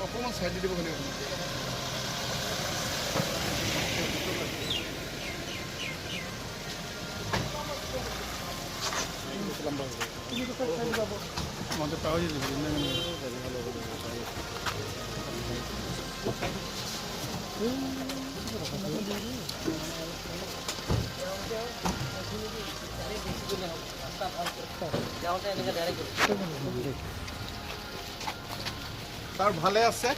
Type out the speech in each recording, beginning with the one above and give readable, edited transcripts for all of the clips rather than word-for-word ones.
অকণমান চাইড দি দিব খালি। ছাৰ, ভালে আছে?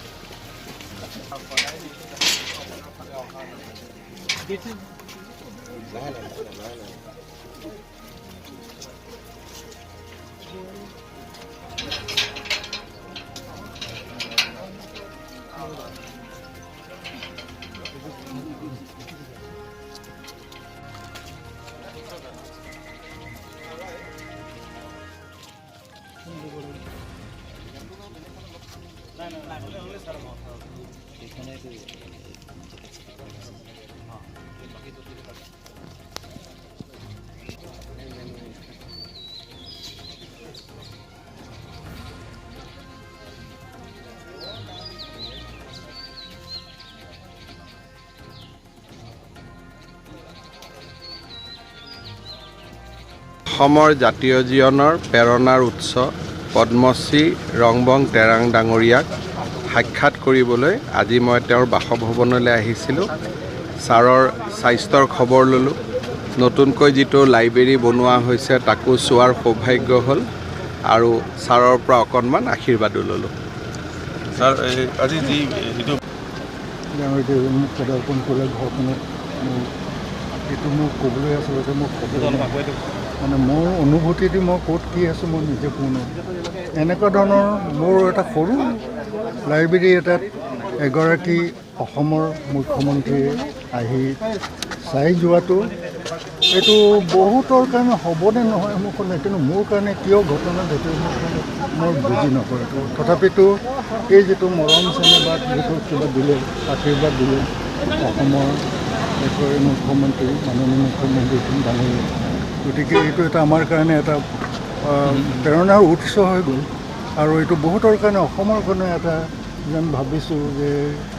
অসমৰ জাতীয় জীৱনৰ প্ৰেৰণাৰ উৎস পদ্মশ্ৰী ৰংবং তেৰাং ডাঙৰীয়াক সাক্ষাৎ কৰিবলৈ আজি মই তেওঁৰ বাসভৱনলৈ আহিছিলোঁ। ছাৰৰ স্বাস্থ্যৰ খবৰ ল'লোঁ। নতুনকৈ যিটো লাইব্ৰেৰী বনোৱা হৈছে, তাকো চোৱাৰ সৌভাগ্য হ'ল আৰু ছাৰৰ পৰা অকণমান আশীৰ্বাদো ল'লোঁ। ছাৰ, এই আজি যিটো তেওঁ এতিয়া মোক পদাৰ্পণ কৰিলে ঘৰখনত, মোৰ এইটো মোক ক'বলৈ আচলতে মোক শব্দ নাই। মানে মোৰ অনুভূতি দি মই ক'ত কি আছোঁ মই নিজে ক'ব নোৱাৰোঁ। এনেকুৱা ধৰণৰ মোৰ এটা সৰু লাইব্ৰেৰী এটাত এগৰাকী অসমৰ মুখ্যমন্ত্ৰীয়ে আহি চাই যোৱাটো, এইটো বহুতৰ কাৰণে হ'বনে নহয় মোক নাই, কিন্তু মোৰ কাৰণে কিয় ঘটনা ঘটিল মোৰ কাৰণে মই বুজি নাপাওঁ এইটো। তথাপিতো এই যিটো মৰম চেনেহ বা যিটো কিবা দিলে, আশীৰ্বাদ দিলে অসমৰ এগৰাকী মুখ্যমন্ত্ৰী, মাননীয় মুখ্যমন্ত্ৰী ডাঙৰীয়া, গতিকে এইটো এটা আমাৰ কাৰণে এটা প্ৰেৰণাৰ উৎস হৈ গ'ল। আৰু এইটো বহুতৰ কাৰণে, অসমৰ কাৰণে এটা যেন ভাবিছোঁ যে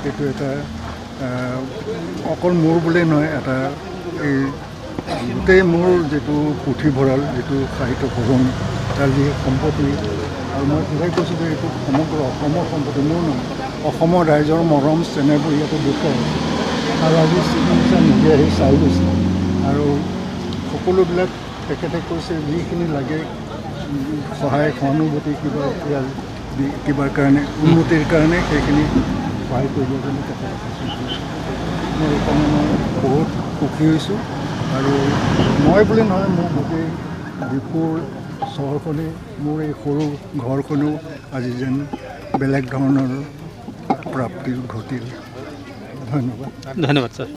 এইটো এটা অকল মোৰ বুলিয়েই নহয়, এটা এই গোটেই মোৰ যিটো পুথিভঁৰাল, যিটো সাহিত্য ভৱন, তাৰ যি সম্পত্তি, আৰু মই সদায় কৈছোঁ যে এইটো সমগ্ৰ অসমৰ সম্পত্তি, মোৰ নহয়। অসমৰ ৰাইজৰ মৰম চেনেহবোৰ ইয়াতে গোট খাই আছে। আৰু আজি চিফ মিনিষ্টাৰ নিজে আহি চাই গৈছে আৰু সকলোবিলাক তেখেতে কৈছে, যিখিনি লাগে সহায় সহানুভূতি, কিবা ইয়াৰ কিবাৰ কাৰণে, উন্নতিৰ কাৰণে সেইখিনি সহায় কৰিব বুলি তেখেতে কৈছে। মই সেইকাৰণে মই বহুত সুখী হৈছোঁ। আৰু মই বুলি নহয়, মোৰ গোটেই ডিফুৰ চহৰখনেই, মোৰ এই সৰু ঘৰখনো আজি যেন বেলেগ ধৰণৰ প্ৰাপ্তি ঘটিল। ধন্যবাদ। ধন্যবাদ ছাৰ।